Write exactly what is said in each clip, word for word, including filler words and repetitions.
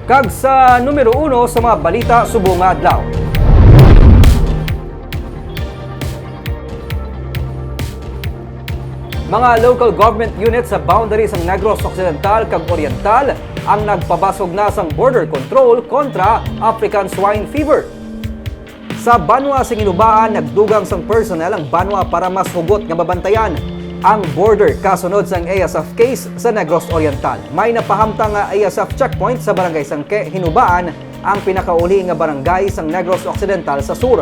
Kag sa numero uno sa mga balita subong nga adlaw. Mga local government units sa boundary sang Negros Occidental kag Oriental ang nagpabasog na sang border control kontra African Swine Fever. Sa banwa sing Hinubaan, nagdugang sang personnel ang banwa para mas hugot nga mabantayan ang border kasunod sang A S F case sa Negros Oriental. May napahamtang nga A S F checkpoint sa Barangay Sangke, Hinubaan, ang pinakauli nga barangay sang Negros Occidental sa sur.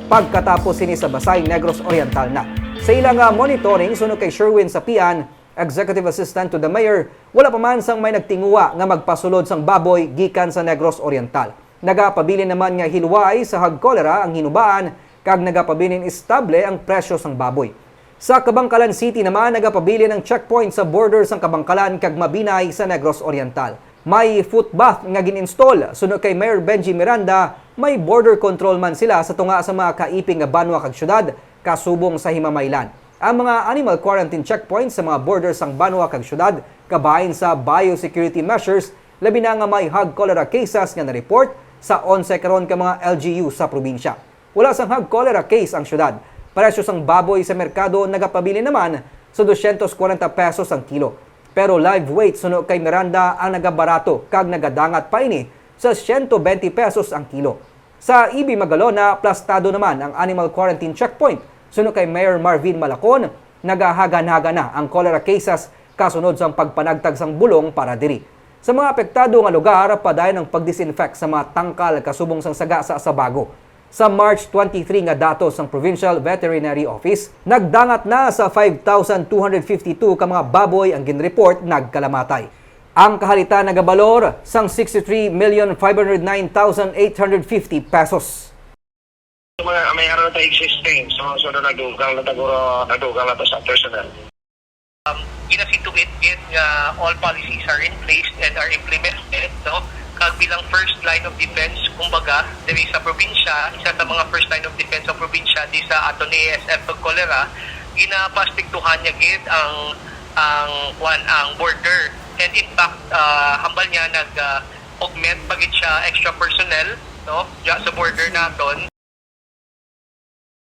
Pagkatapos sini sa Basay, Negros Oriental na. Sa ila nga monitoring, suno kay Sherwin Sapian, Executive Assistant to the Mayor, wala pa man sang may nagtinguha nga magpasulod sang baboy gikan sa Negros Oriental. Nagapabilin naman nga hilway sa hog cholera ang Hinubaan, kag nagapabilin estable ang presyo sang baboy. Sa Kabankalan City naman, nagapabilin ang checkpoint sa border sang Kabankalan kag Mabinay sa Negros Oriental. May foot bath nga gin-install. Suno kay Mayor Benji Miranda, may border control man sila sa tunga sa mga kaiping nga banwa kag syudad, kasubong sa Himamaylan. Ang mga animal quarantine checkpoints sa mga border sang banwa kag syudad kabahin sa biosecurity measures, labi na nga may hog cholera cases nga na-report sa onse karon ka mga L G U sa probinsya. Wala sang hog cholera case ang syudad. Presyo sang baboy sa merkado nagapabilin naman sa dosyentos kwarenta pesos ang kilo. Pero live weight suno kay Miranda ang nagabarato kag nagadangat pa ini sa siyento bente pesos ang kilo. Sa E B Magalona, plastado naman ang animal quarantine checkpoint. Suno kay Mayor Marvin Malacon, nagahaganhaga na ang cholera cases kasunod sang pagpanagtag sang bulong para diri. Sa mga apektado nga lugar, padayon ang pag-disinfect sa mga tangkal kasubong sang sagasa sa bago. Sa March twenty-three nga datos sang Provincial Veterinary Office, nagdangat na sa five thousand two hundred fifty-two ka mga baboy ang ginreport nagkalamatay. Ang kahalitan nagabalor sang sixty-three million five hundred nine thousand eight hundred fifty pesos. May, may araw ta existing. So, so na nagdugang na taguro, nagdugang na to sa personnel. Um, ginasituate gid nga all policies are in place and are implemented, no? Kag bilang first line of defense, kumbaga, diri sa probinsya, isa sa mga first line of defense sa probinsya di sa aton A S F kag cholera, ginapastriktuhan niya gid ang ang kuan ang border. And in fact, uh, hambal niya nag uh, augment pa gid siya extra personnel, no? Diya sa border naton.